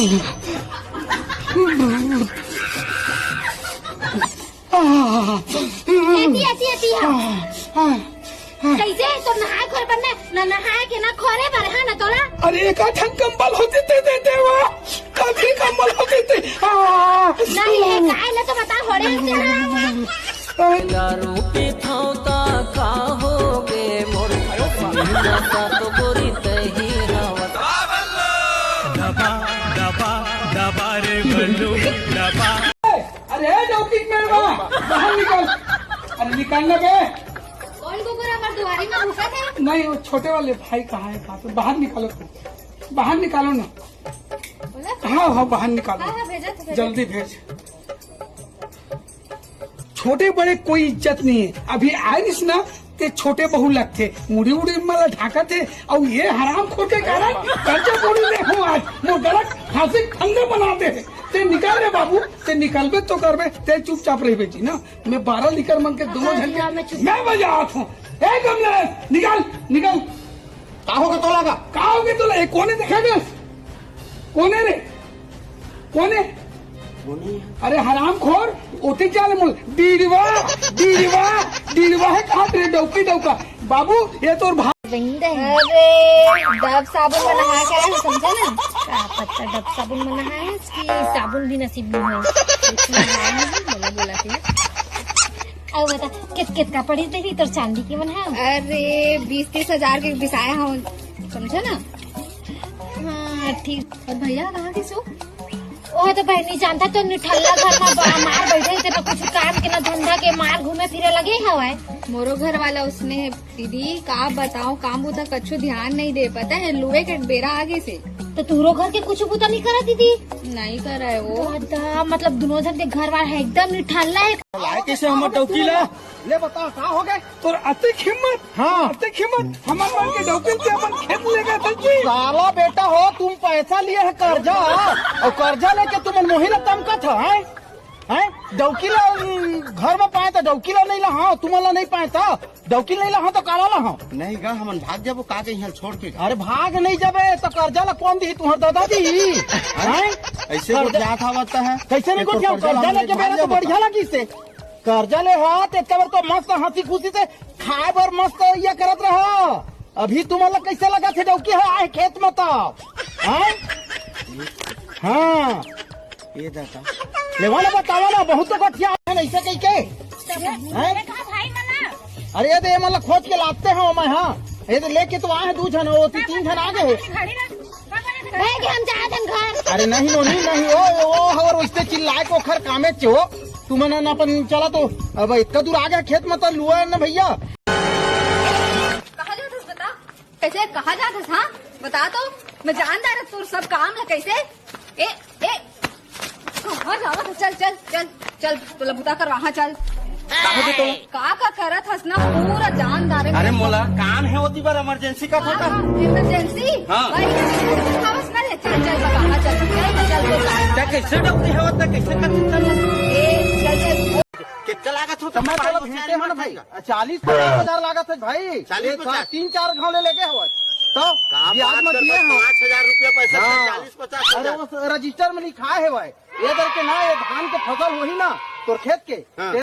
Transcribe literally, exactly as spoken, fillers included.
एती, एती, एती, हाँ। कैसे तो नहाए खोर बर ना, ना नहाए के ना खोरे बर, हाँ ना तोला। अरे, एक आध ठन कंबल होते ते देते वा, काफी कंबल होते ते। हाँ। नहीं है, काय ना तो बता, होड़े से हाँ। दारू पीथौं त का होगे मोर, नशा तो गोरी तही हवस। दबा दबा दबा रे बल्लू, दबा। अरे, ए, डौकी के मेड़वा, बाहर निकल। अरे, निकल ना बे। कौन कुकुर हमर दुआरी में भूकत है? नहीं, वो छोटे वाले भाई कहाँ है, बाहर निकालो तुम, बाहर निकालो ना। बोला? हाँ, हाँ, बाहर निकालो। हाँ, हाँ, भेजा तो भेजा। जल्दी भेज। छोटे बड़े कोई इज्जत नहीं है। अभी आइस ना, ते छोटे बहू लगथे, मुड़ी उड़ी मला ढाकत हे। अउ ये हराम खोर के कारण कर्जा बोड़ी में हूँ आज, मोर गला फांसी के फंदा बना दे। ते निकल रे बाबू, ते निकलबे तो करबे, ते चुपचाप रहिबे जी ना। मैं बारह लीकर मन के दोनों हाँ, झन के हाँ, मैं चुप- मैं बजा आत हूँ। ए गमले, निकल, निकल। का होगे तोला का? का होगे तोला? ए, कोने देखा गस? कोने रे? कोने? कोने? अरे हरामखोर, ओती जा ले मोल। डीडवा, डीडवा, डीडवा हे कहात रे, डौकी डौका। बाबू, ये तोर भा- अरे, डब साबुन में नहा के आए हो, समझा ना? का पता डब साबुन में नहाए हो कि साबुन भी नसीब नहीं है। इसमें नहाए नहीं, बोला, बोला थे। अब बता, कित, कित का पड़ी तेरी तोर चांदी के मन है? अरे, बीस तीस हजार के बिसाया हूँ, समझा ना? हाँ, ठीक। और भैया कहाँ के सो? ओह तो बहनी जानता तो निठल्ला घर में बा-, मार बैठे थे, ना कुछ काम के ना धंधा के, मार घूमे फिरे लगे हवाए। मोरो घर वाला उसने, दीदी का बताओ, काम बुता कछु ध्यान नहीं दे, पता है लुए के बेरा आगे से। तो तूरो घर के कुछ बुता नहीं करा दीदी? नहीं करा है वो। दादा, मतलब दोनों जन के घर वाला है एकदम निठल्ला है। लाए कैसे हमर डौकी ला? ले बता, का हो गए? तोर अतिक हिम्मत? हाँ। अतिक हिम्मत? हमर मन के डौकी से अपन खेत ले गए थे जी। साला बेटा हो, तुम पैसा लिए है कर्जा, और कर्जा लेके तुमन मोही ला तमकत है, हैं? हैं? डौकी ला, उम, घर में पाए तो डौकी ला नहीं ला, हाँ, तुमन ला नहीं पाए तो डौकी नहीं ला, हाँ, तो काला ला, हाँ। नहीं गा, हमन भाग जाबो, का के यहाँ छोड़ के गा। अरे भाग नहीं जाबे, तो कर्जा ला कौन दी? तुम्हार दादा दी, हैं? ऐसे कर्जा गोठियात हवत है। कैसे नहीं एक तो गोठियात? कर्जा कर्जा ला लेके हमन बेरा तो भाग जाबो। बढ़िया लगी से। कर्जा ले हा, ते तबर तो मस्त हंसी खुशी से खाए बर मस्त ये करत रहा। अभी तुम्हारा कैसे लगा थे डौकी है आए खेत में तो? हैं? हाँ। ये दादा। लेवा ना बतावा ना, बहुत तो गोठिया है ऐसे कह के। हैं? अरे ये तो ये मतलब खोज के लाते हैं मैं, हाँ। ये तो लेके तो आए हैं दू झन, वो ती-, तीन झन आ गए। भाई के हम जात हन घर। अरे नहीं नोनी, नहीं, ओ, ओ, और उससे चिल्लाए को खर कामे चो। तुमन न अपन चला तो, अब इतना दूर आ गया खेत में तो लुआ है ना भैया। कहाँ जात हस बता? कैसे कहाँ जात हस, हाँ? बता तो, मैं जानदार है तोर सब काम है कैसे? ए, ए, कहाँ जावत हस? चल, चल, चल, चल, तोला बुता करवा, हाँ, चल। का होगे तो? का, का करत हस ना, पूरा जानदार है। अरे मोला काम है, ओती बर इमरजेंसी का का, होता। का, इमरजेंसी? हाँ। भाई, हवस ना ले, चल, चल, बता, हाँ, चल, चल, चल, चल, चल। क्या कैसे डौकी है, ओती कैसे कर सकता है? ए, चल, चल। कितना लागत हो तो मैं तुम्हारा बोला, भीते हो ना भाई। चालीस पचास हजार लागत है भाई। चालीस ये पचास? तीन चार घाव ले लेके हो। तो का ब्याज बात में करता दिए है, हो। पाँच हजार रुपया पैसा हाँ। चालीस पचास हजार। अरे वो रजिस्टर में लिखा है भाई, ये दर के ना, ये धान के फसल होही ना तोर खेत के, हाँ। ते